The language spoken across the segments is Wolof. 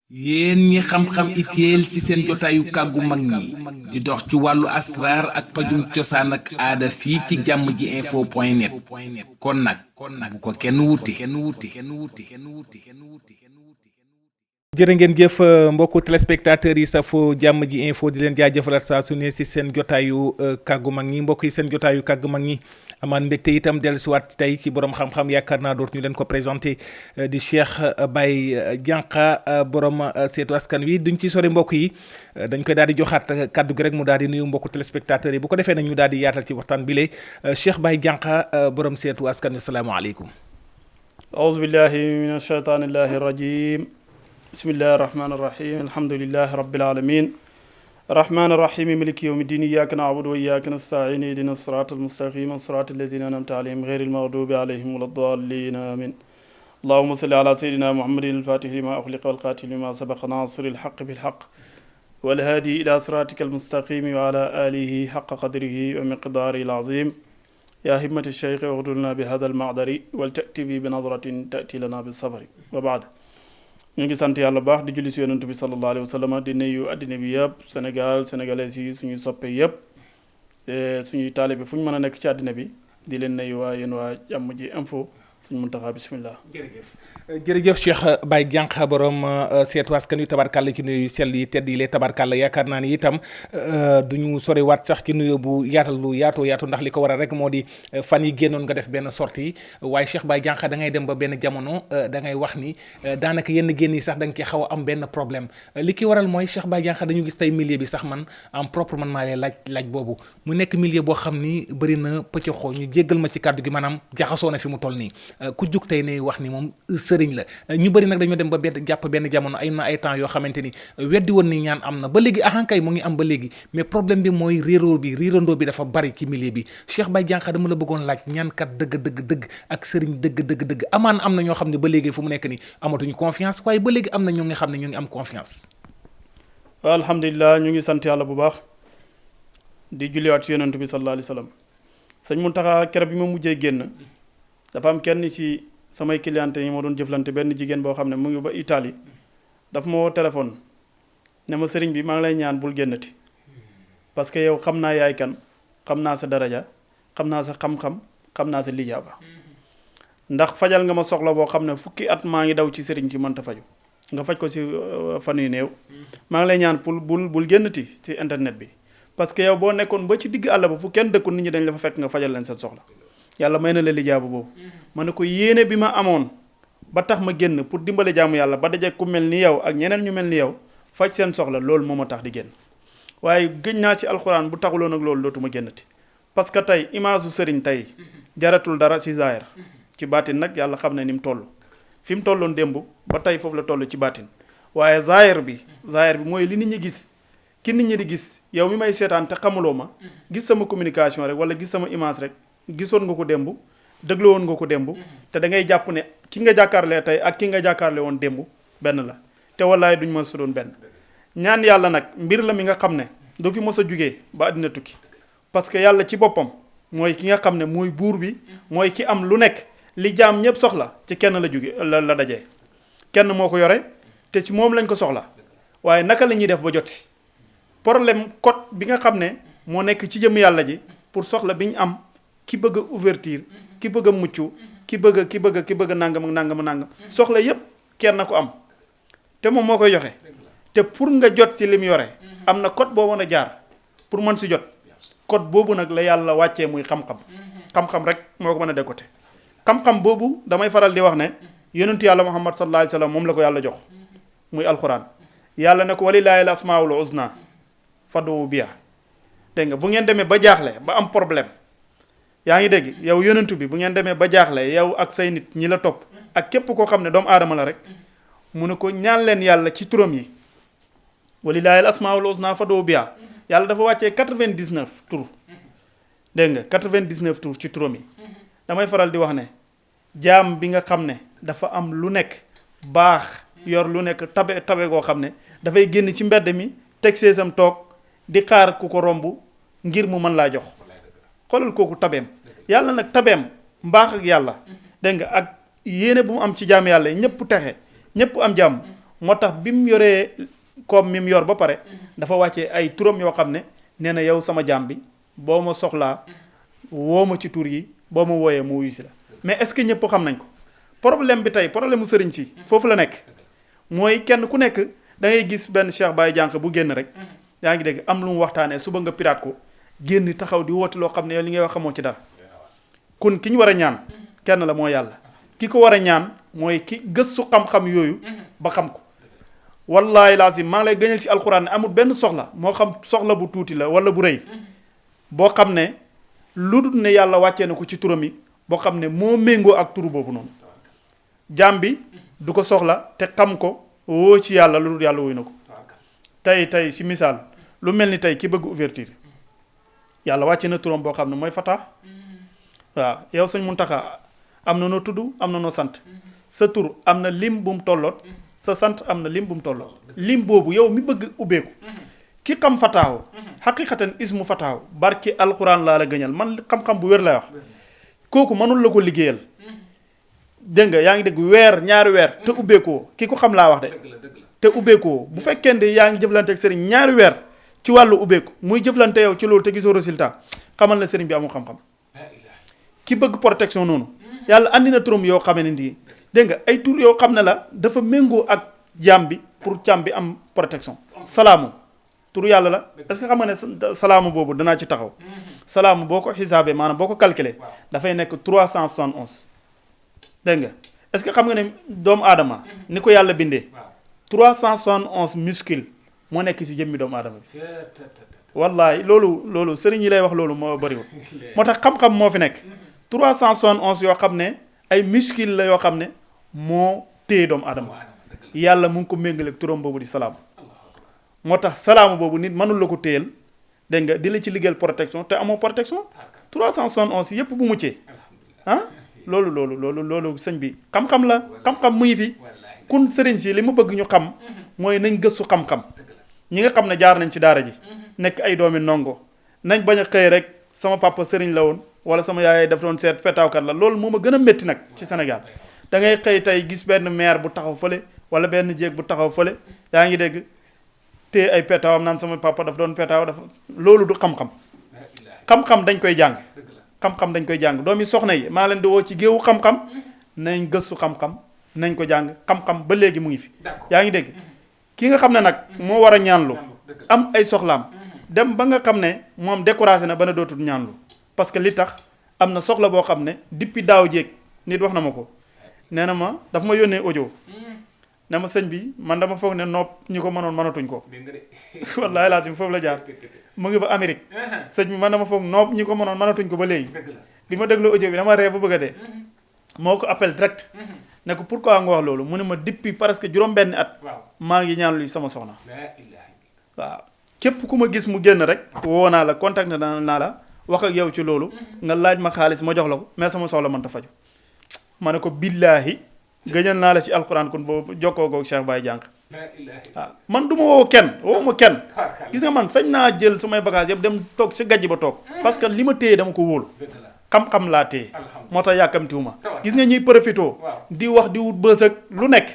yéen ñi xam-xam itéel ci seen jotaayu kàggu mag ñi di dox ci wàllu asraar ak pajum cosaan ak aada fii ci jàmm ji info point net kon nag bu ko kenn wuti. jërë ngeen jëf mbokku téléspectateurs yi safo jàmm ji info di leen jaajëfalaat saa su ne si seen jotaayu kàggu mag ñi mbokk yi seen jotaayu kàggu mag ñi amaan mbégte itam dellusiwaat tey ci borom xam-xam yaakaar naa dootu ñu leen ko présenté di Cheikh Baye Diankha borom seetu askan wi duñ ci sori mbokk yi dañ koy daal di joxaat kaddu gi rek mu daal di nuyu mbokku téléspectateurs yi bu ko defee nag ñu daal di yaatal ci waxtaan bi lee Cheikh Baye Diankha borom seetu askan wi salaamaaleykum. aouzu billahi min ashaytaani llahi rajim bismillahi irrahmani irrahim alhamdulilahi rabilalamin arrahmani irrahimi maliki yawmi ddin iyaka na'budu wa iyaka nasta'in ihdina sirata almustaqima sirata alladhina an'amta alayhim ghayri almaghdubi alayhim wala ddallin amin allahumma salli ala sayyidina muhammadin al-fatihi lima ughliqa wal khatimi lima sabaqa nasiril haqqi bil haqq wal hadi ila siratika almustaqimi wa ala alihi haqqa qadrihi wa miqdarihi al-azim ya himmati ash-shaykh uhdulna bi hadha al-ma'dari wal ta'ti bi nadratin ta'ti lana bis sabri wa ba'd. ñu ngi sant yàlla baax di julli si yonent bi sallallahu alayhi wa sallam di nuyu addina bi yëpp Sénégal sénégalais yi suñuy soppe yëpp suñuy taalibe fu ñu mën a nekk ci addina bi di leen nuyu waa yéen waa jàmm ji info suñu Muntaxa bismillah. jërëjëf Cheikh Baye Diankha borom seetu askan wi tabarkàlla ci nuyu sell yi tedd yi lee tabarkàlla yaakaar naa ni itam duñu sori waat sax ci nuyu bu yaatal lu yaatu ndax li ko waral rek moo di fan yi génnoon nga def benn sortie waaye Cheikh Baye Diankha da ngay dem ba benn jamono da ngay wax ni daanaka yenn génn yi sax da nga ci xaw a am benn problème li ki waral mooy Cheikh Baye Diankha dañu gis tey milieu bi sax man en propre man maa lay laaj boobu mu nekk milieu boo xam ni bëri na pëccëxoo ñu jéggal ma ci kàddu gi maanaam jaxasoo na fi mu toll nii ku jug tey ne wax ni moom sëriñ la ñu bëri nag dañoo dem ba jàpp benn jamono ay temps yoo xamante ni weddi woon ni ñaan am na ba léegi ahankay mu ngi am ba léegi mais problème bi mooy riirandoo bi dafa bari ci milieu bi Cheikh Baye Diankha dama la bëggoon laaj ñaankat dëgg ak sëriñ dëgg amaan am na ñoo xam ne ba léegi fu mu nekk ni amatuñu confiance waaye ba léegi am na ñoo nga xam ne ñu ngi am confiance. alhamdulilah ñu ngi sant yàlla bu baax di julliwaat ci yonent bi sallallahu alayhi wa sallam sëñ Muntaxa keroog bi ma mujjee génn dafa am kenn ci samay cliente yi ma doon jëflante benn jigéen boo xam ne mu ngi ba Italie dafa ma woo téléphone ne ma sëriñ bi maa ngi lay ñaan bul génnati parce que yow xam naa yaay kan xam naa sa daraja xam naa sa xam-xam xam naa sa lijaaba ndax fajal nga ma soxla boo xam ne fukki at maa ngi daw ci sëriñ ci mënta faju nga faj ko si fan yu néew maa ngi lay ñaan pour bul génnati ci internet bi parce que yow boo nekkoon ba ci digg àll ba fu kenn dëkkul nit ñi dañ la fa fekk nga fajal leen seen soxla yàlla may na la lijaaba boobu ma ne ko yéene bi ma amoon ba tax ma génn pour dimbale jaamu yàlla ba daje ku mel ni yow ak ñeneen ñu mel ni yow faj seen soxla loolu moo ma tax di génn waaye gëj naa ci alxuraan bu taxuloon ak loolu dootuma génnati parce que tey image su sëriñ tey jaratul dara ci zaahir ci baatin nag yàlla xam ne ni mu toll fi mu tolloon démb ba tey foofu la toll ci baatin waaye zaahir bi mooy li nit ñi gis ki nit ñi di gis yow mi may seetaan te xamuloo ma gis sama communication rek wala gis sama image rek gisoon nga ko démb déglu woon nga ko démb te da ngay jàpp ne ki nga jàkkaarlee tey ak ki nga jàkkaarle woon démb benn la te wallaay duñ mën su doon benn ñaan yàlla nag mbir la mi nga xam ne du fi mos a jugee ba àddina tukki parce que yàlla ci boppam mooy ki nga xam ne mooy buur bi mooy ki am lu nekk li jaam ñëpp soxla ci kenn la jóge la dajee kenn moo ko yore te ci moom lañ ko soxla waaye naka la ñuy def ba joti problème code bi nga xam ne moo nekk ci jëm yàlla ji pour soxla bi ñu am ki bëgg a ouverture ki bëgg a mucc ki bëgg nangam soxla yépp kenn na ko am te moom moo koy joxe te pour nga jot ci lim yore am na code boo mën a jaar pour mën si jot code boobu nag la yàlla wàccee muy xam-xam rek moo ko mën a décoté xam-xam boobu damay faral di wax ne yonentu yàlla Muhammad sallallahu alayhi wa sallam moom la ko yàlla jox muy alxuraan yàlla ne ko walillaahi al asmaul husna fad'u biha dégg nga bu ngeen demee ba jaaxle ba am problème yaa ngi dégg yow yonentu bi bu ngeen demee ba jaaxle yow ak say nit ñi la topp ak képp koo xam ne doomu aadama la rek mu ne ko ñaan leen yàlla ci turam yi walillaahi al asmaul husna fad'u biha yàlla dafa wàccee 99 tur dégg nga 99 tur ci turam yi damay faral di wax ne jaam bi nga xam ne dafa am lu nekk baax yor lu nekk tabe goo xam ne dafay génn ci mbedd mi teg seesam toog di xaar ku ko romb ngir mu mën laa jox xoolal kooku tabeem yàlla nag tabeem mbaax ak yàlla dégg nga ak yéene bu mu am ci jaam yàlla yi ñëpp texe ñëpp am jàmm moo tax bi mu yoree comme mi mu yor ba pare dafa wàccee ay turam yoo xam ne nee na yow sama jaam bi boo ma soxlaa woo ma ci tur yi boo ma wooyee mu wuyu si la mais est-ce que ñëpp xam nañ ko problème bi tey problème mu sëriñ ci foofu la nekk mooy kenn ku nekk da ngay gis benn Cheikh Baye Diankha bu génn rek yaa ngi dégg am lu mu waxtaanee suba nga piraat ko génn taxaw di woote loo xam ne yow li ngay wax xamoo ci dara kon ki ñu war a ñaan kenn la moo yàlla ki ko war a ñaan mooy ki gëstu xam-xam yooyu ba xam ko wallaahi laazim maa ngi lay gëñal ci alxuraan ne amul benn soxla moo xam soxla bu tuuti la wala bu rëy boo xam ne lu dul ne yàlla wàccee na ko ci turam yi boo xam ne moo méngoo ak turu boobu noonu jaam bi du ko soxla te xam ko woo ci yàlla lu dul yàlla wuy na ko tey ci misaal lu mel ni tey ki bëgg ouverture yàlla wàcce na turam boo xam ne mooy Fatah waaw yow Sëñ Muntaxa am na noo tudd am na noo sant sa tur am na lim bu mu tolloot sa sant am na lim bu mu tolloot lim boobu yow mi bëgg ubbeeku ki xam Fataahu xaqiqatan ismu Fataahu barki alxuraan laa la gëñal man xam-xam bu wér lay wax kooku mënul la ko liggéeyal dégg nga yaa ngi dégg weer ñaari weer te ubbeekoo ki ko xam laa wax de te ubbeekoo bu fekkee ne yaa ngi jëflante ak sëriñ ñaari weer ci wàllu ubbeeku muy jëflante yow ci loolu te gisoo résultat xamal na sëriñ bi amul xam-xam ki bëgg protection noonu yàlla andi na turam yoo xamee ne nii dégg nga ay tur yoo xam ne la dafa méngoo ak jaam bi pour jaam bi am protection salaamu tur yàlla la est-ce que xam nga ne salaamu boobu danaa ci taxaw salaamu boo ko xisaabee maanaam boo ko calculé dafay nekk 371 dégg nga est-ce que xam nga ne doomu aadama ni ko yàlla bindee 371 muscle moo nekk ci jëmmi doomu aadama bi wallahi loolu sëriñ yi lay wax loolu moo bëriwul moo tax xam-xam moo fi nekk 371 yoo xam ne ay muscle la yoo xam ne moo téye doomu aadama yàlla mu ngi ko méngale ak turam boobu di salaam moo tax salaamu boobu nit mënul la ko téyel dégg nga di la ci liggéeyal protection te amoo protection 371 yépp bu muccee ah loolu sëñ bi xam-xam la xam-xam mu ngi fi kun sëriñ si li ma bëgg ñu xam mooy nañ gëstu xam-xam ñi nga xam ne jaar nañ ci daara ji nekk ay doomi ndongo nañ bañ a xëy rek sama papa sëriñ la woon wala sama yaay daf doon seet petaawkat la loolu moo ma gën a métti nag ci Sénégal da ngay xëy tey gis benn maire bu taxaw fële wala benn jéeg bu taxaw fële yaa ngi dégg te ay petaawam naan sama papa daf doon petaaw dafa loolu du xam-xam xam-xam dañ koy jàng xam-xam dañ koy jàng doomi soxna yi maa leen di woo ci géewu xam-xam nañ gëstu xam-xam nañ ko jàng xam-xam ba léegi mu ngi fi yaa ngi dégg ki nga xam ne nag moo war a ñaanlu am ay soxlaam dem ba nga xam ne moom découragé na ba ne dootul ñaanlu parce que li tax am na soxla boo xam ne depuis daaw jéeg nit wax na ma ko nee na ma daf ma yónnee audio ne ma sëñ bi man dama foog ne nopp ñi ko mënoon mënatuñ ko wallaahi laa foofu la jaar mu ngi ba Amérique sëñ bi man dama foog nopp ñi ko mënoon mënatuñ ko ba léegi bi ma déglu audio bi dama ree ba bëgg a dee moo ko appel direct ne ko pourquoi nga wax loolu mu ne ma depuis presque juróom-benni at maa ngi ñaan luy sama soxna waaw képp ku ma gis mu génn rek woo naa la contacté naa la wax ak yow ci loolu nga laaj ma xaalis ma jox la ko mais sama soxla mënta faju ma ne ko billaahi gëñal naa la ci alxuraan kon boobu jokkoo goog Cheikh Baye Diankha waaw man du ma woo kenn woo ma kenn gis nga man sañ naa jël samay bagage yëpp dem toog ci gajj ba toog parce que li ma téye dama ko wóolu xam-xam laa téye moo tax yàkkamtiwuma gis nga ñuy profitoo di wax di wut bës ak lu nekk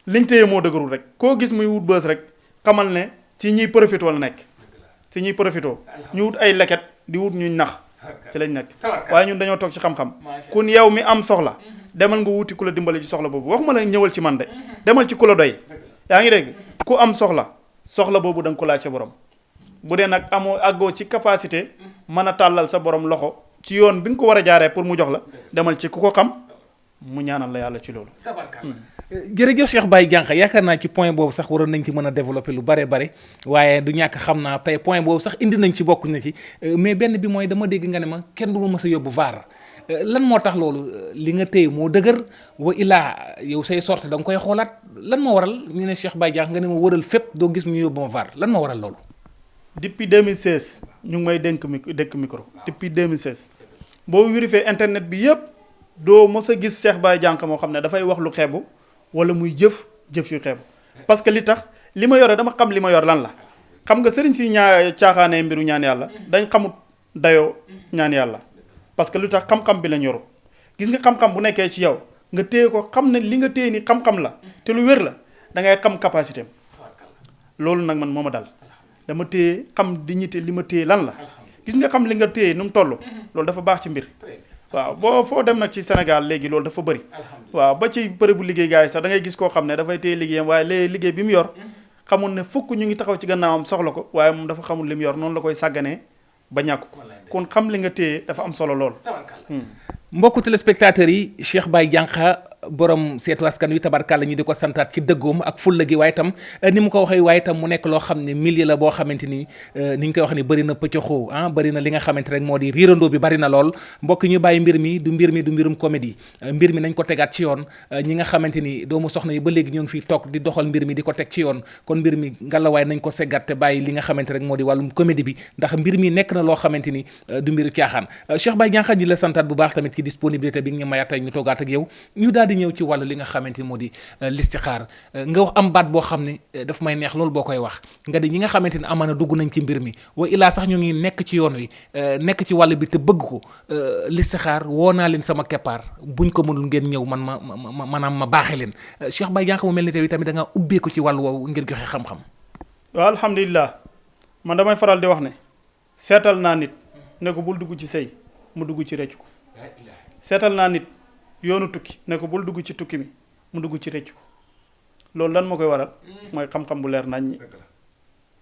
liñ téye moo dëgërul rek koo gis muy wut bës rek xamal ne ci ñuy profitoo la nekk ci ñuy profitoo ñu wut ay leket di wut ñuy nax ci lañ nekk waaye ñun dañoo toog ci xam-xam kun yow mi am soxla demal nga wuti ku la dimbale ci soxla boobu waxuma la ñëwal ci man de demal ci ku la doy yaa ngi dégg ku am soxla boobu da nga ko laaj sa borom bu dee nag amoo àggoo ci capacité mën a tàllal sa borom loxo ci yoon bi nga ko war a jaaree pour mu jox la demal ci ku ko xam mu ñaanal la yàlla ci loolu. jërëjëf Cheikh Baye Diankha yaakaar naa ci point boobu sax waroon nañ ci mën a développer lu bare bare waaye du ñàkk xam naa tey point boobu sax indi nañ ci bokk na ci mais benn bi mooy dama dégg nga ne ma kenn du ma mës a yóbbu vaar lan moo tax loolu li nga téye moo dëgër wa illaa yow say sorte da nga koy xoolaat lan moo waral ñu ne Cheikh Baye Diankha nga ne ma wëral fépp doo gis mu yóbbu ma vaar lan moo waral loolu. depuis 2016 ñu ngi may dénk micro depuis 2016 boo vérifié internet bi yëpp doo mës a gis Cheikh Baye Diankha moo xam ne dafay wax lu xeebu wala muy jëf yu xeebu parce que li tax li ma yore dama xam li ma yor lan la xam nga sëriñ si caaxaanee mbiru ñaan yàlla dañ xamut dayoo ñaan yàlla parce que lu tax xam-xam bi lañ yoru gis nga xam-xam bu nekkee ci yow nga téye ko xam ne li nga téye ni xam-xam la te lu wér la da ngay xam capacité am loolu nag man moo ma dal dama téye xam dignité li ma téye lan la gis nga xam li nga téye nu mu toll loolu dafa baax ci mbir waaw boo foo dem nag ci Sénégal léegi loolu dafa bëri waaw ba ci bërëbu liggéey gars yi sax da ngay gis koo xam ne dafay téye liggéeyam waaye léegi liggéey bi mu yor xamul ne fukk ñu ngi taxaw ci gannaawam soxla ko waaye moom dafa xamul li mu yor noonu la koy sàgganee ba ñàkk ko kon xam li nga téye dafa am solo lool. mbokku téléspectateurs yi Cheikh Baye Diankha borom seetu askan wi tabarkàlla ñi di ko santaat ci dëggoom ak fulla gi waaye itam ni mu ko waxee waaye itam mu nekk loo xam ne milieu la boo xamante ni ni ñu koy wax ni bëri na pëccoxoo bëri na li nga xamante rek moo di riirandoo bi bëri na lool mbokk ñu bàyyi mbir mi du mbirum comédie mbir mi nañ ko tegaat ci yoon ñi nga xamante ni doomu soxna yi ba léegi ñoo ngi fiy toog di doxal mbir mi di ko teg ci yoon kon mbir mi ngalawaay nañ ko seggat te bàyyi li nga xamante rek moo di wàllum comédie bi ndax mbir mi nekk na loo xamante ni du mbiru caaxaan Cheikh Baye Diankha ñi la santaat bu baax tamit ci disponibilité bi nga ñu mayaat tey ñu toogaat ak yow ñu daal di ñëw ci wàllu li nga xamante ni moo di listixaar nga wax am baat boo xam ne daf may neex loolu boo koy wax nga di ñi nga xamante ni amaana dugg nañ ci mbir mi wa ilaa sax ñu ngi nekk ci yoon wi nekk ci wàll bi te bëgg ko listixaar woo naa leen sama keppaar buñ ko mënul ngeen ñëw man maanaam ma baaxee leen Cheikh Baye Diankha mu mel ni tey tamit da ngaa ubbeeku ci wàllu woowu ngir joxe xam-xam. waaw alhamdulilah man damay faral di wax ne seetal naa nit ne ko bul dugg ci sëy mu dugg ci rëcc ko seetal naa nit yoonu tukki ne ko bul dugg ci tukki mi mu dugg ci rëcc ko loolu lan moo koy waral mooy xam-xam bu leer nañ ñi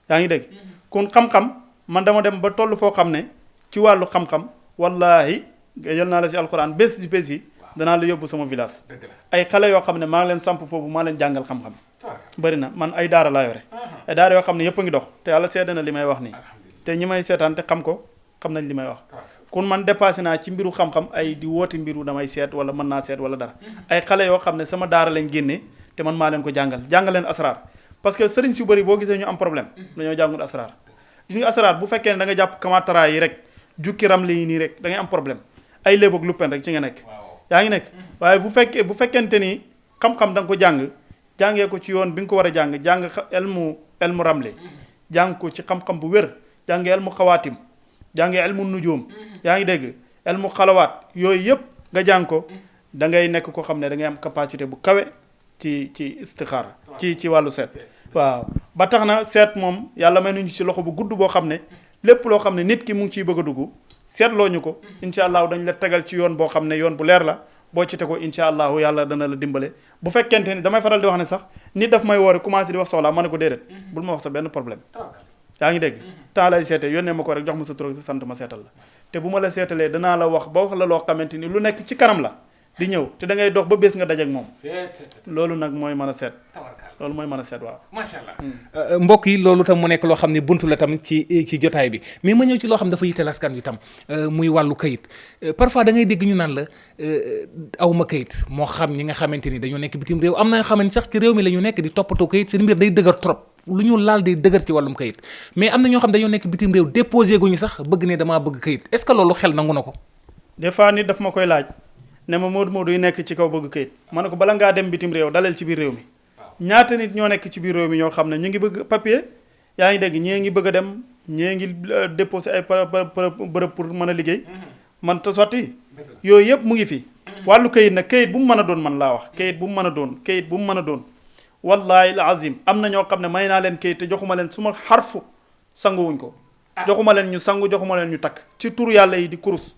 yaa ngi dégg kon xam-xam man dama dem ba toll foo xam ne ci wàllu xam-xam wallaahi yal naa la si alxuraan bés yi danaa la yóbbu sama village ay xale yoo xam ne maa ngi leen samp foofu maa leen jàngal xam-xam bëri na man ay daara laa yore ay daara yoo xam ne yëpp a ngi dox te yàlla seede na li may wax nii te ñi may seetaan te xam ko xam nañ li may wax kon man dépassé naa ci mbiru xam-xam ay di woote mbiru damay seet wala mën naa seet wala dara ay xale yoo xam ne sama daara lañ génnee te man maa leen ko jàngal leen asraar parce que sëriñ su bëri boo gisee ñu am problème dañoo jàngul asraar gis nga asraar bu fekkee ne da nga jàpp kamatara yi rek jukki ramli yi nii rek da ngay am problème ay léeb ak luppen rek ci nga nekk yaa ngi nekk waaye bu fekkente ni xam-xam da nga ko jàngee ko ci yoon bi nga ko war a jàng elmu ramli jàng ko ci xam-xam bu wér jàng elmu xawaatim jàng elmu nujuum yaa ngi dégg elmu xalawaat yooyu yëpp nga jàng ko da ngay nekk ko xam ne da ngay am capacité bu kawe ci istixaara ci wàllu seet waaw ba tax na seet moom yàlla may nañu ci loxo bu gudd boo xam ne lépp loo xam ne nit ki mu ngi ciy bëgg a dugg seetloo ñu ko incha allahu dañ la tegal ci yoon boo xam ne yoon bu leer la boo ci te ko incha allahu yàlla dana la dimbale bu fekkente ni damay faral di wax ne sax nit daf may woore commencé di wax soxlaa ma ne ko déedéet bul ma wax sa benn problème yaa ngi dégg temps lay seete yónnee ma ko rek jox ma sa tur ak sa sant ma seetal la te bu ma la seetalee danaa la wax ba wax la loo xamante ni lu nekk ci kanam la di ñëw te da ngay dox ba bés nga dajeek moom loolu nag mooy mën a seet loolu mooy mën a seet waaw macha allah mbokk yi loolu tam mu nekk loo xam ne buntu la tam ci jotaay bi mais ma ñëw ci loo xam dafa yitteel askan wi tam muy wàllu kayit parfois da ngay dégg ñu naan la awma kayit moo xam ñi nga xamante ni dañoo nekk bitim réew am na nga xamante sax ci réew mi la ñu nekk di toppatoo kayit seen mbir day dëgër trop lu ñu laal day dëgër ci wàllum kayit mais am na ñoo xam dañoo nekk bitim réew déposé guñu sax bëgg ne damaa bëgg kayit est-ce que loolu xel nangu na ko des fois nit daf ma koy laaj ne ma Modou yi nekk ci kaw bëgg kayit ma ne ko bala ngaa dem bitim réew dalal ci biir réew mi ñaata nit ñoo nekk ci biir réew mi ñoo xam ne ñu ngi bëgg papier yaa ngi dégg ñee ngi bëgg a dem ñee ngi déposé ay bërëb pour mën a liggéey man te sotti yooyu yëpp mu ngi fi wàllu kayit nag kayit bu mu mën a doon man laa wax kayit bu mu mën a doon kayit bu mu mën a doon wallahi azim am na ñoo xam ne may naa leen kayit te joxuma leen suma xarfu sanguwuñ ko joxuma leen ñu sangu joxuma leen ñu takk ci turu yàlla yi di kurus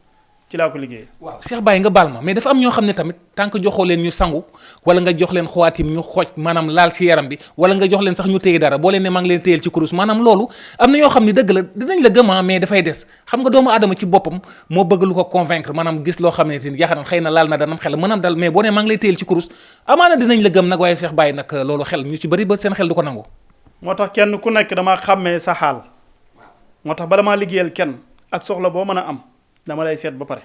ci laa ko liggéey waaw Cheikh Baye nga baal ma mais dafa am ñoo xam ne tamit tant que joxoo leen ñu sangu wala nga jox leen xawaatim ñu xooj maanaam laal si yaram bi wala nga jox leen sax ñu téye dara boo leen ne maa ngi leen téyel ci kurus maanaam loolu am na ñoo xam ne dëgg la dinañ la gëmaa mais dafay des xam nga doomu aadama ci boppam moo bëgg lu ko convaincre maanaam gis loo xam ne te yaakaar xëy na laal na danam xel mën am dal mais boo ne maa ngi lay téyel ci kurus amaana dinañ la gëm nag waaye Cheikh Baye nag loolu xel ñu ci bëri ba seen xel du ko nangu moo tax kenn ku nekk damaa xàmmee sa xaal moo tax bala maa liggéeyal kenn ak soxla boo mën a am dama lay seet ba pare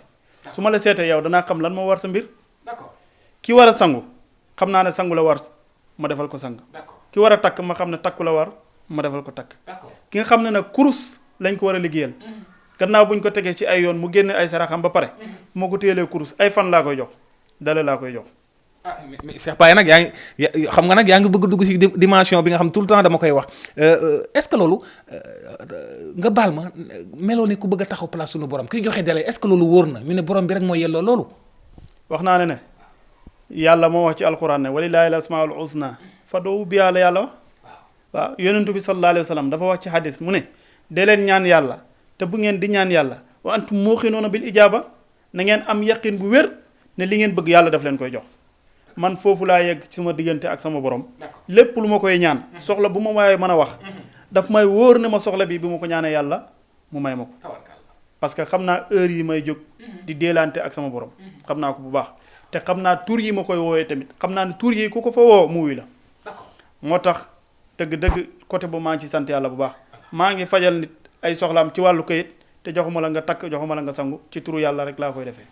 su ma la seetee yow danaa xam lan moo war sa mbir ki war a sangu xam naa ne sangu la war ma defal ko sang ki war a takk ma xam ne takku la war ma defal ko takk ki nga xam ne nag kurus lañ ko war a liggéeyal gannaaw buñ ko tegee ci ay yoon mu génne ay saraxam ba pare moo ko téyelee kurus ay fan laa koy jox dale laa koy jox mais Cheikh Baye nag yaa ngi xam nga nag yaa ngi bëgg dugg ci dimension bi nga xam tout le temps dama koy wax est-ce que loolu nga baal ma meloo ni ku bëgg a taxaw place suñu borom kiy joxe délai est-ce que loolu wóor na ñu ne borom bi rek mooy yelloo loolu wax naa ne yàlla moo wax ci alquran ne walillahi al asmaul husna fadoo bi yàlla wax waaw yonentu bi sallallahu alayhi wa sallam dafa wax ci hadis mu ne dee leen ñaan yàlla te bu ngeen di ñaan yàlla wa antum muuqinuuna bil ijaaba na ngeen am yaqin bu wér ne li ngeen bëgg yàlla daf leen koy jox man foofu laa yegg ci sama diggante ak sama borom lépp lu ma koy ñaan soxla bu ma waaye mën a wax daf may wóor ne ma soxla bi ma ko ñaanee yàlla mu may ma ko parce que xam naa heure yi may jóg di déelante ak sama borom xam naa ko bu baax te xam naa tur yi ma koy woowee tamit xam naa ne tur yi ku ko fa woo mu wuy la moo tax dëgg-dëgg côté bu maa ngi ci sant yàlla bu baax maa ngi fajal nit ay soxlaam ci wàllu kayit te joxuma la nga takk joxuma la nga sangu ci turu yàlla rek laa koy defee.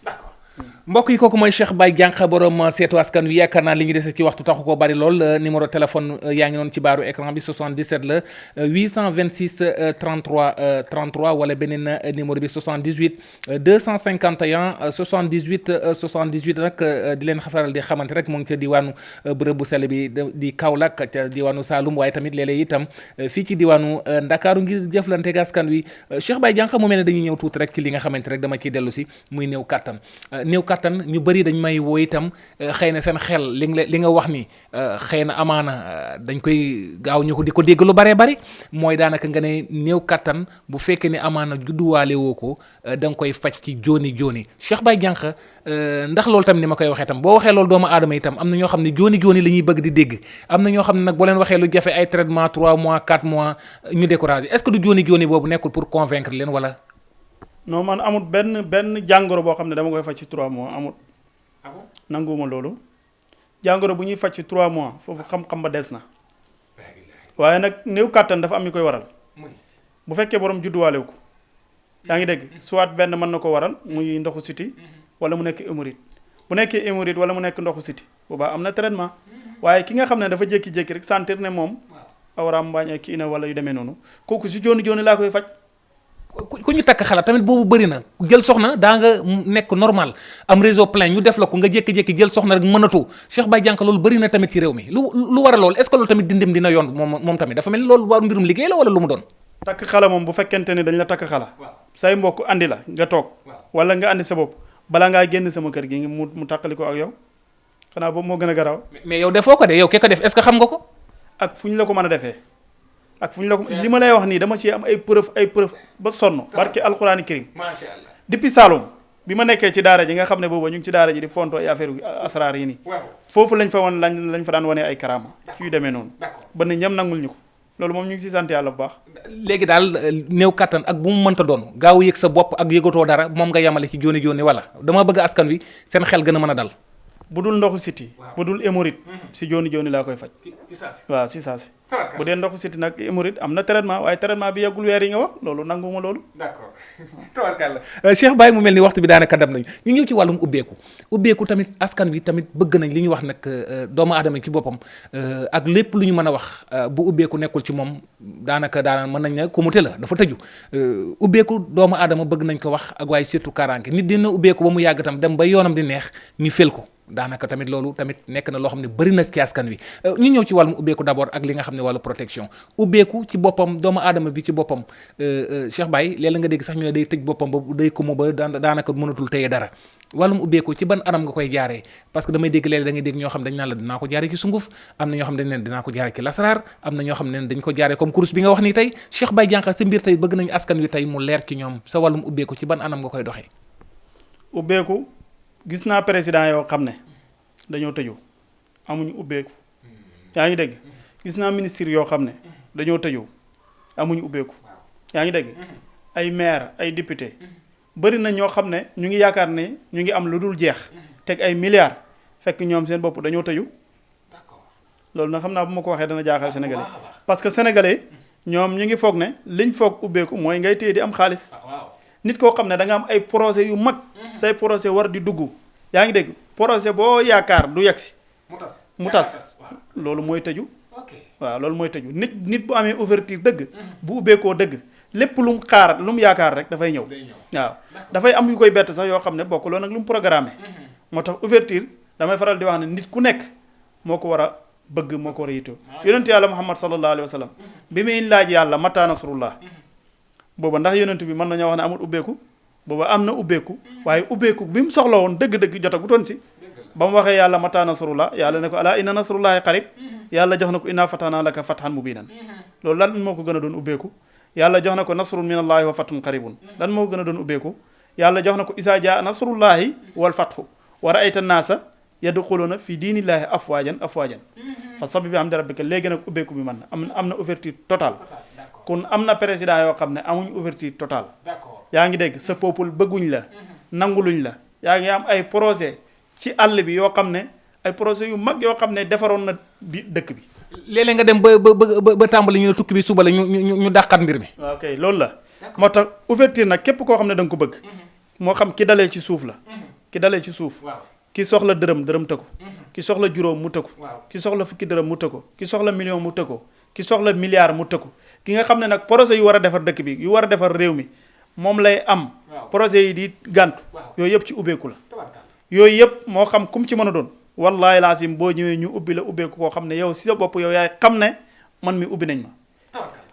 mbokk yi kooku mooy Cheikh Baye Diankha borom seetu askan wi yaakaar naa li ñu dese ci waxtu taxu koo bari lool numéro téléphone yaa ngi noonu ci baaru écran bi 77 la 826 33 33 wala beneen numéro bi 78 251 78 78 nag di leen faral di xamante rek mu ngi ca diwaanu bërëb bu sell bi di Kaolack ca diwaanu Saloum waaye tamit léeg-léeg itam fii ci diwaanu Ndakaaru ngir jëflante ak askan wi Cheikh Baye Diankha mu mel ne dañuy ñëw tuuti rek ci li nga xamante rek dama ciy dellu si muy néew kattan. néew kattan ñu bëri dañ may woo itam xëy na seen xel li nga wax ni xëy na amaana dañ koy gaaw ñu ko di ko dégg lu baree bari mooy daanaka nga ne néew kattan bu fekkee ne amaana judduwaale woo ko da nga koy faj ci jooni Cheikh Baye Diankha ndax loolu tamit ni ma koy waxee tam boo waxee loolu doomu aadama itam am na ñoo xam ne jooni la ñuy bëgg di dégg am na ñoo xam ne nag boo leen waxee lu jafe ay traitement 3 mois 4 mois ñu découragé est-ce que du jooni boobu nekkul pour convaincre leen wala. non man amul benn jàngoro boo xam ne dama koy faj ci 3 mois amul. ah bon nanguwuma loolu. jàngoro bu ñuy faj ci 3 mois foofu xam-xam ba des na. waaye nag néew kàttan dafa am ñu koy waral. bu fekkee borom judduwaalew ko. yaa ngi dégg soit benn mën na ko waral muy ndoxu siti wala mu nekk hémorroïde bu nekkee hémorroïde wala mu nekk ndoxu siti boobaa am na traitement. waaye ki nga xam ne dafa jékki-jékki rek sentir ne moom. awraam mbaañ kii na wala yu demee noonu kooku si jooni laa koy faj. ku ñu takk xalaat tamit boobu bëri na jël soxna daa nga nekk normal am réseau plein ñu def la ko nga jékki-jékki jël soxna rek mënatu Cheikh Baye Diankha loolu bëri na tamit ci réew mi lu war a loolu est-ce que loolu tamit dindim dina yoon moom tamit dafa mel ni loolu war mbirum liggéey la wala lu mu doon. takk xala moom bu fekkente ni dañ la takk xala say mbokk andi la nga toog wala nga andi sa bopp balaa ngaa génn sama kër gi mu tàqali ko ak yow xanaa boobu moo gën a garaaw. mais yow defoo ko de yow ke ko def est-ce que xam nga ko. ak fu ñu la ko mën a defee. ak fu ñu la ko li ma lay wax nii dama ci am ay preuve ba sonn barke alxuraani karim macha allah depuis Saloum bi ma nekkee ci daara ji nga xam ne booba ñu ngi ci daara ji di fonto ay affaire asraar yi nii foofu lañ fa woon lañ fa daan wane ay karaama ci yu demee noonu ba ne ñam nangul ñu ko loolu moom ñu ngi si sant yàlla bu baax. léegi daal néew kattan ak bu mu mënta doon gaaw yëg sa bopp ak yëgatoo dara moom nga yemale ci jooni wala dama bëgg askan wi seen xel gën a mën a dal. bu dul ndoxu siti bu dul hémorroïde si jooni laa koy faj. waaw si saa si. bu dee ndoxu siti nag hémorroïde am na traitement waaye traitement bi yeggul weer yi nga wax loolu nanguma loolu. d'accord tabarkalla Cheikh Baye mu mel ni waxtu bi daanaka dam nañu ñu ñëw ci wàllum ubbeeku tamit askan wi tamit bëgg nañ li ñu wax nag doomu aadama ci boppam ak lépp lu ñu mën a wax bu ubbeeku nekkul ci moom daanaka mën nañ ne kumute la dafa tëju ubbeeku doomu aadama bëgg nañ ko wax ak waaye surtout kaaraange nit dina ubbeeku ba mu yàgg tam dem ba yoonam di neex ñu fel ko daanaka tamit loolu tamit nekk na loo xam ne bëri na ci askan wi ñu ñëw ci wàllum ubbeeku d'abord ak li nga xam ne wàllu protection ubbeeku ci boppam doomu aadama bi ci boppam Cheikh Baye léeg-léeg nga dégg sax ñu ne day tëj boppam ba day kumu ba daanaka mënatul téye dara wàllum ubbeeku ci ban anam nga koy jaaree parce que damay dégg léeg-léeg da ngay dégg ñoo xam dañ naan la dinaa ko jaaree ci sunguf am na ñoo xam dañ ne dinaa ko jaaree ci lasaraar am na ñoo xam ne dañ ko jaaree comme kurus bi nga wax nii tey Cheikh Baye Diankha sa mbir tey bëgg nañu askan wi tey mu leer ci ñoom sa wàllum ubbeeku ci ban anam nga koy doxee. ubbeeku gis naa président yoo xam ne dañoo tëju amuñu ubbeeku yaa ngi dégg gis naa ministre yoo xam ne dañoo tëju amuñu ubbeeku yaa ngi dégg ay maire ay député bëri na ñoo xam ne ñu ngi yaakaar ne ñu ngi am lu dul jeex teg ay milliards fekk ñoom seen bopp dañoo tëju loolu nag xam naa bu ma ko waxee dana jaaxal sénégalais parce que sénégalais ñoom ñu ngi foog ne liñ foog ubbeeku mooy ngay téye di am xaalis nit koo xam ne da nga am ay projet yu mag say projet war di dugg yaa ngi dégg projet boo yaakaar du yegsi mu tas loolu mooy tëju waaw loolu mooy tëju nit bu amee ouverture dëgg bu ubbeekoo dëgg lépp lu mu xaar lu mu yaakaar rek dafay ñëw waaw dafay am yu koy bett sax yoo xam ne bokk loolu nag lu mu programmé moo tax ouverture damay faral di wax ne nit ku nekk moo ko war a bëgg moo ko war a yittoo yonent yàlla Muhammad sallallahu alayhi wa sallam bi muy laaj yàlla mata nasrullah booba ndax yonent bi mën nañoo wax ne amul ubbeeku booba am na ubbeeku waaye ubbeeku bi mu soxla woon dëgg-dëgg jotagutoon si ba mu waxee yàlla mata nasrullah yàlla ne ko ala inna nasrullahi qarib yàlla jox na ko inna fatana laka fathan mubinan loolu lan moo ko gën a doon ubbeeku yàlla jox na ko nasrun min allahi wa fathun qaribun lan moo ko gën a doon ubbeeku yàlla jox na ko isa jaa nasrullahi wal fathu wa ra'ayta naasa yadxuluna fi diinillahi afwaajan fa sabbi bi hamdi rabbika léegi nag ubbeeku bi man am na ouverture totale kon am na président yoo xam ne amuñ ouverture totale yaa ngi dégg sa peuple bëgguñ la nanguluñ la yaa ngi am ay projet ci àll bi yoo xam ne ay projet yu mag yoo xam ne defaroon na bi dëkk bi léeg-léeg nga dem ba tàmbali ñu ne tukki bi suba la ñu dàqat mbir mi. waaw kay loolu la moo tax ouverture nag képp koo xam ne da nga ko bëgg moo xam ki dalee ci suuf la ki dalee ci suuf ki soxla dërëm tëkku ki soxla juróom mu tëkku ki soxla fukki dërëm mu tëkku ki soxla million mu tëkku ki soxla milliard mu tëkku ki nga xam ne nag projet yu war a defar dëkk bi yu war a defar réew mi moom lay am projet yi di gàntu yooyu yëpp ci ubbeeku la yooyu yëpp moo xam kum ci mën a doon wallahi laasim boo ñëwee ñu ubbi la ubbeeku koo xam ne yow si sa bopp yow yaay xam ne man mi ubbi nañ ma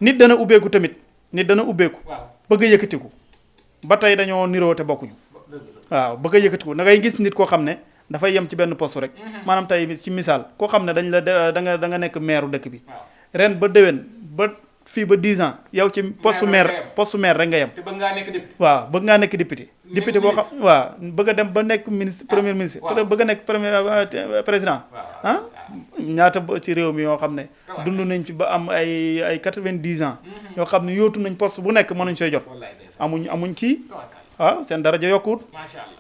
nit dana ubbeeku tamit nit dana ubbeeku bëgg a yëkkatiku ba tey dañoo niroo te bokkuñu waaw bëgg a yëkkatiku da ngay gis nit koo xam ne dafay yem ci benn poste rek maanaam tey ci misaal koo xam ne dañ la da nga nekk maire dëkk bi ren ba déwén ba fii ba 10 ans yow ci poste maire rek nga yem waaw bëgg ngaa nekk député boo xam waaw bëgg a dem ba nekk ministre premier ministre bëgg a nekk premier président ah ñaata ci réew mi yoo xam ne dund nañ ci ba am ay 90 ans yoo xam ne yootu nañ poste bu nekk mënuñ see jot amuñ kii waaw seen daraja yokkuwut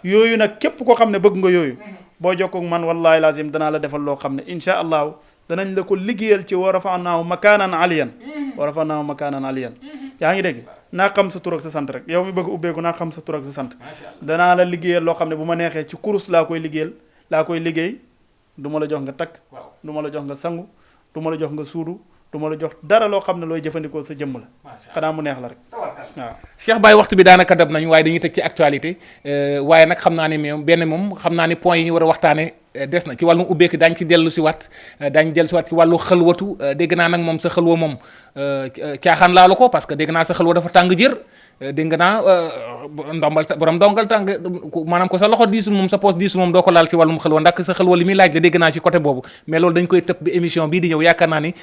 yooyu nag képp koo xam ne bëgg nga yooyu boo jokkoo man wallahi lazim danaa la defal loo xam ne insha allahu danañ la ko liggéeyal ci wa rafa'naahu makaanan aliyan yaa ngi dégg naa xam sa tur ak sa sant rek yow mi bëgg ubbeeku naa xam sa tur ak sa sant danaa la liggéeyal loo xam ne bu ma neexee ci kurus laa koy liggéey du ma la jox nga takk du ma la jox nga sangu du ma la jox nga suudu du ma la jox dara loo xam ne looy jëfandikoo sa jëmm la xanaa mu neex la rek waaw Cheikh Baye waxtu bi daanaka dab nañu waaye dañuy teg ci actualité waaye nag xam naa ne moom xam naa ne point yi ñu war a waxtaane des na ci wàllum ubbeeku daañu ci dellu si waat ci wàllu xëlwatu dégg naa nag moom sa xëlwa moom caaxaan laalu ko parce que dégg naa sa xëlwa dafa tàng jër dégg naa borom ndongal tàng maanaam ko sa loxo diisul moom sa poos diisul moom doo ko laal ci wàllum xëlwa ndax sa xëlwa li muy laaj la dégg naa ci côté boobu mais loolu dañ koy tëb bi émission bii di ñëw yaakaar naa ni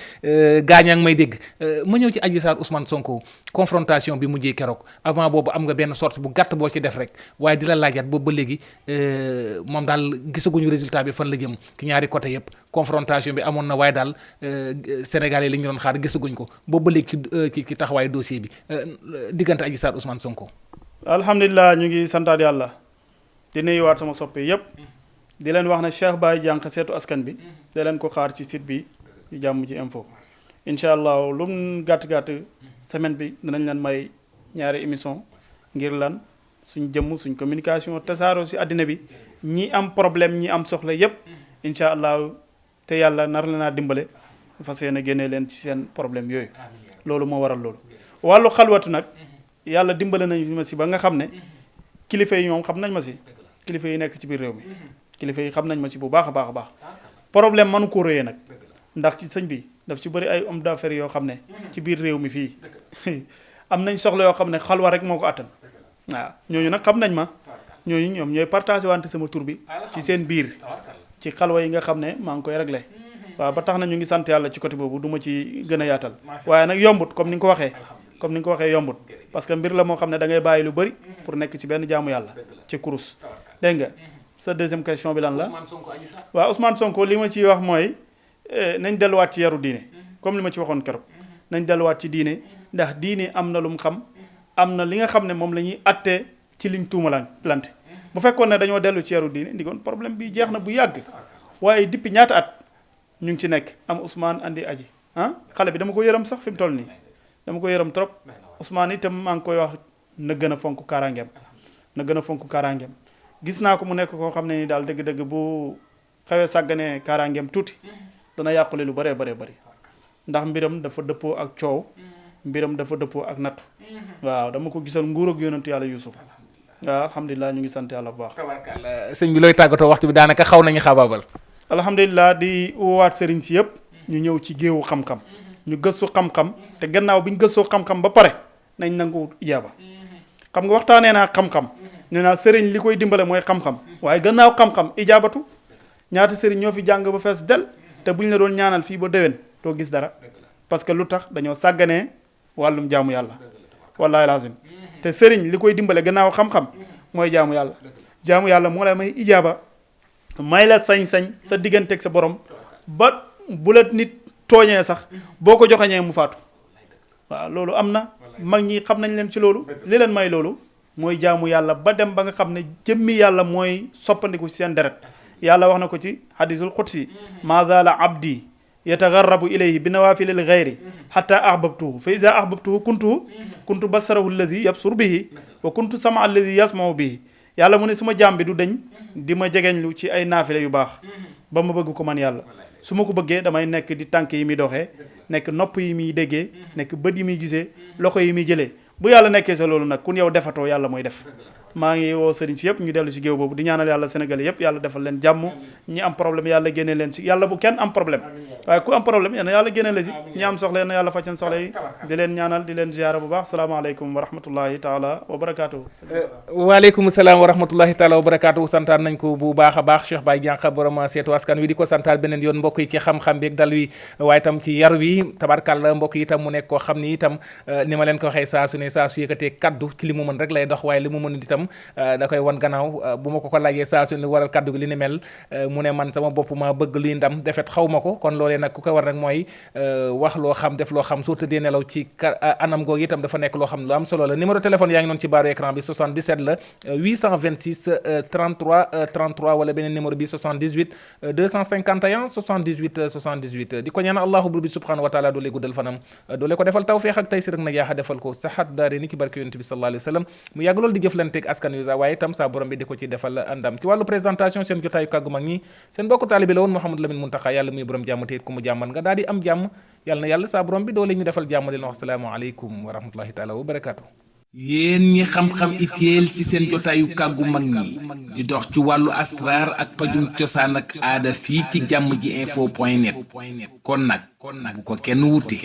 gaañaa ngi may dégg ma ñëw ci Adji Sarr Ousmane Sonko confrontation bi mujjee keroog avant boobu am nga benn sorte bu gàtt boo ci def rek waaye di la laajaat boobu ba léegi moom daal gisaguñu résultat bi fan la jëm ki ñaari côté yëpp confrontation bi amoon na waaye daal Sénégalais li ñu doon xaar gisaguñ ko boobu ba léegi ci taxawaayu dossier bi diggante Adji Sarr Ousmane Sonko. alhamdulilah ñu ngi santaat yàlla di nuyuwaat sama soppe yëpp di leen wax ne Cheikh Baye Diankha seetu askan bi di leen ko xaar ci site bi ñu jàmm ji info incha allah lu mu gàtt semaine bi dinañ leen may ñaari émission ngir lan suñ jëmm suñ communication tasaaroo si àddina bi ñi am problème ñi am soxla yëpp incha allah te yàlla nar la naa dimbale fas yéene génnee leen ci seen problème yooyu loolu moo waral loolu wàllu xalwatu nag yàlla dimbale nañu ma si ba nga xam ne kilifa yi ñoom xam nañ ma si kilifa yi nekk ci biir réew mi kilifa yi xam nañ ma si bu baax a baax problème mënu ko rëyee nag ndax ci sëñ bi daf ci bëri ay homme d'affaires yoo xam ne ci biir réew mi fii am nañ soxla yoo xam ne xalwa rek moo ko attan waaw ñooñu nag xam nañ ma ñooñu ñoom ñooy partagé wante sama tur bi ci seen biir ci xalwa yi nga xam ne maa ngi koy réglé waaw ba tax na ñu ngi sant yàlla ci côté boobu du ma ci gën a yaatal waaye nag yombut comme ni nga ko waxee yombut parce que mbir la moo xam ne da ngay bàyyi lu bëri pour nekk ci benn jaamu yàlla ci kurus dégg nga sa deuxième question bi lan la waaw Ousmane Sonko li ma ciy wax mooy nañ delluwaat ci yaru diine comme li ma ci waxoon keroog nañ delluwaat ci diine ndax diine am na lu mu xam am na li nga xam ne moom la ñuy attee ci liñ tuumalante bu fekkoon ne dañoo dellu ci yaru diine ndigoon problème bi jeex na bu yàgg waaye depuis ñaata at ñu ngi ci nekk am Ousmane andi Adji xale bi dama ko yërëm sax fi mu toll nii dama ko yërëm trop Ousmane itam maa ngi koy wax na gën a fonk kaaraangeem gis naa ko mu nekk koo xam ne ni daal dëgg-dëgg bu xawee sàgganee kaaraangeem tuuti dana yàqule lu bëree bëri ndax mbiram dafa dëppoo ak coow mbiram dafa dëppoo ak nattu waaw dama ko gisal nguur ak yonentu yàlla Yuusuf waaw alhamdulilah ñu ngi sant yàlla bu baax. sëñ bi looy tàggatoo waxtu bi daanaka xaw nañu xabaabal. alhamdulilah di woowaat sëriñ si yëpp ñu ñëw ci géewu xam-xam ñu gëstu xam-xam te gannaaw bi ñu gëstoo xam-xam ba pare nañ nangu ijaaba xam nga waxtaanee naa xam-xam nee naa sëriñ li koy dimbale mooy xam-xam waaye gannaaw xam-xam ijaabatu ñaata sëriñ ñoo fi jàng ba fees del te buñ la doon ñaanal fii ba déwén doo gis dara parce que lu tax dañoo sàgganee wàllum jaamu yàlla wallahi lazim te sëriñ li koy dimbale gannaaw xam-xam mooy jaamu yàlla moo la may ijaaba may la sañ-sañ sa digganteeg sa borom ba bu la nit tooñee sax boo ko joxeñee mu faatu waaw loolu am na mag ñi xam nañ leen ci loolu li leen may loolu mooy jaamu yàlla ba dem ba nga xam ne jëmmi yàlla mooy soppandiku ci seen deret yàlla wax na ko ci hadisul qudsi ma zaala abdi yatagarrabu ilayhi bi nawafilil ghayri hatta ahbabtuhu fa ida ahbabtuhu kuntu basarahu alladi yabsur bihi wa kuntu sama alladi yasmau bihi yàlla mu ne suma jaam bi du deñ di ma jegeñlu ci ay naafile yu baax ba ma bëgg ko man yàlla su ma ko bëggee damay nekk di tànk yi muy doxee nekk nopp yi muy déggee nekk bët yi muy gisee loxo yi muy jëlee bu yàlla nekkee sa loolu nag kun yow defatoo yàlla mooy def maa ngi woo sëriñ si yëpp ñu dellu si géew boobu di ñaanal yàlla Sénégal yëpp yàlla defal leen jàmm ñi am problème yàlla génne leen si yàlla bu kenn am problème waaye ku am problème yàlla génne la si ñi am soxla yàlla faj seen soxla yi di leen ñaanal di leen ziyaara bu baax salaamaaleykum wa rahmatullahi taala wa barakaatuhu. waaleykum salaam wa rahmatullahi taala wa barakaatuhu santaan nañ ko bu baax a baax Cheikh Baye Diankha borom seetu askan wi di ko santaal beneen yoon mbokk yi ci xam-xam beeg dal wi waaye itam ci yar wi tabarkàlla mbokk yi itam mu nekk koo xam ni itam ni ma leen ko waxee saa su yëkkatee kaddu ci li mu mën rek lay dox waaye li mu mën itam da koy wan gannaaw bu ma ko laajee saa su ne waral kaddu gi li ni mel mu ne man sama bopp ma bëgg luy ndam defet xaw ma ko kon loolee nag ku ko war rek mooy wax loo xam def loo xam soo tëddee nelaw ci anam googu itam dafa nekk loo xam lu am solo la numéro téléphone yaa ngi noonu ci baaru écran bi 77 la 826 33 33 wala beneen numéro bi 78 251 78 78 di ko ñaan allahu bur bi subhanahu wa taala doole guddal fanam doole ko defal tawfeex ak taysir ak na yaaxa defal ko saxat daare ni ki barke yonent bi sallallahu alayhi wa sallam mu yàgg loolu di jëflanteeg askan wi waaye itam saa borom bi di ko ci defal andam ci wàllu présentation seen jotaayu kàggu mag ñi seen bokk taalibi la woon Mouhamadou Lamine Muntaxa yàlla muy borom jàmm te it ku mu jàmmal nga daal di am jàmm yàlla na yàlla saa borom bi doole ñu defal jàmm di leen wax salaamaaleykum wa rahmatullahi taala wa barakaatu. yéen ñi xam-xam itéel ci seen jotaayu kàggu mag ñi di dox ci wàllu asraar ak pajum cosaan ak aada fii ci jàmm ji info point net kon nag bu ko kenn wuti